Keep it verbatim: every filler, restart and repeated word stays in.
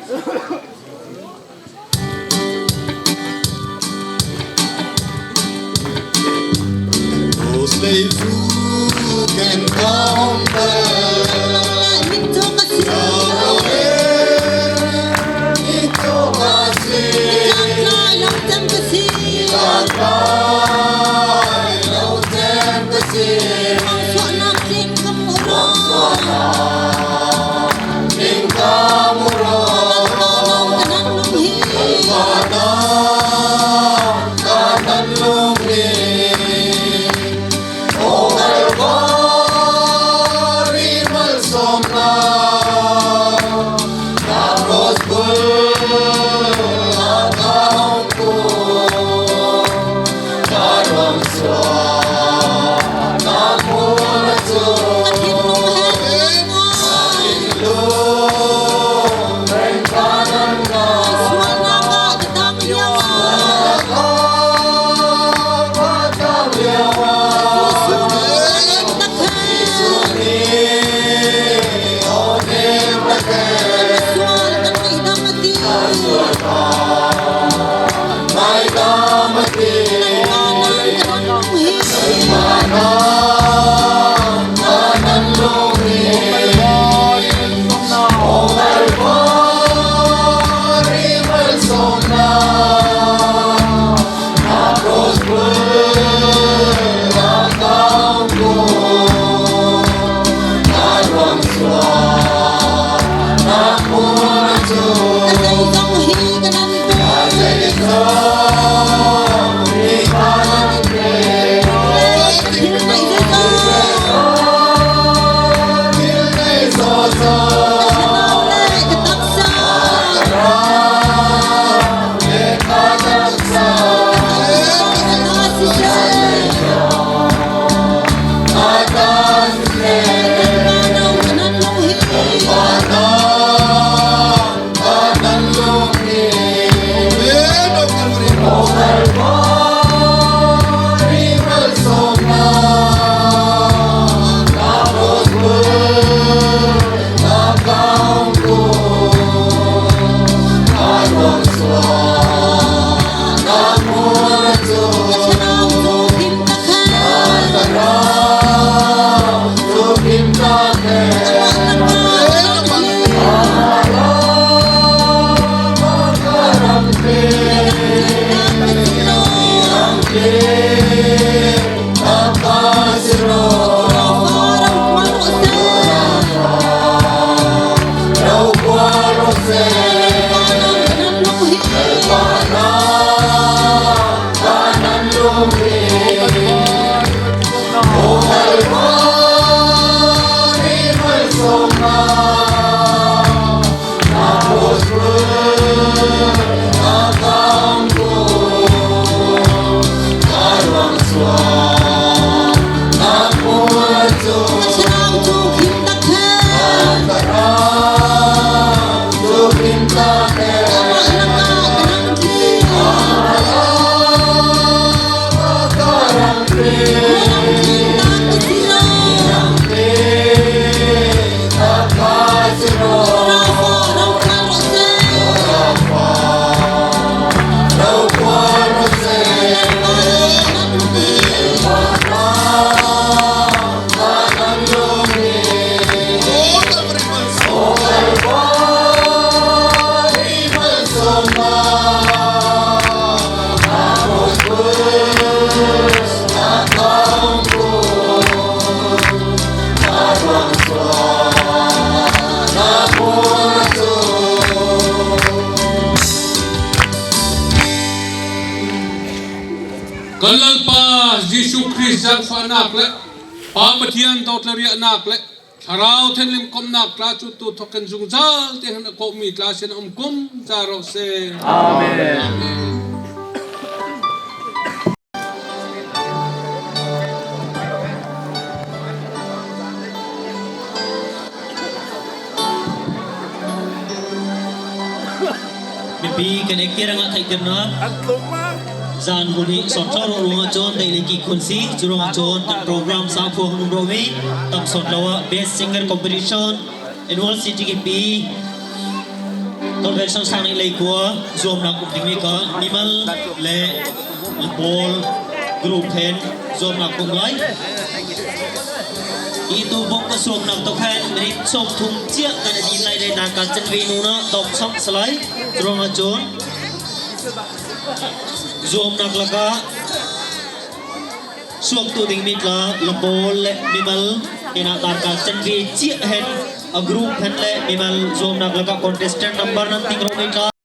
Those slaves who can come back. Kan Lalpa Jisu Krist zângfahnâk leh Pa Pathian dâwt leh riahnâk leh Thlarau Thianghlim kawmhnâk tla chu tu thawk hen zungzâl tê hen a kawhmi tla sinah um kumza rawh seh. Amen. Amen. Mipi kan ektê rangah theihtirnâk. Zân hun hi sawt thla rawh ruangah chun deih lei kik hun asi, churuangah chun kan program sângphuang hun um rawh mi, tam sawt lo ah Best Singer Competition, Annual C T K P. Convention sâng nih leikua zuamnâk um ding mi kha mimal leh lapâwl group hen zuamnâk um lai. Itu bawk ka suaknâk tawk hen minute sâwmthum chiah kan a din lai le, nâk kha chanve nûnah tâwk chawmh asi lai. Churuangah chun zuamnâk lakah suaktu ding mi tla lapâwl leh mimal, hinah nâk kha chanve chiah hen a group hen leh mimal zuamnâk lakah contestant number nan ting rawh mi tla.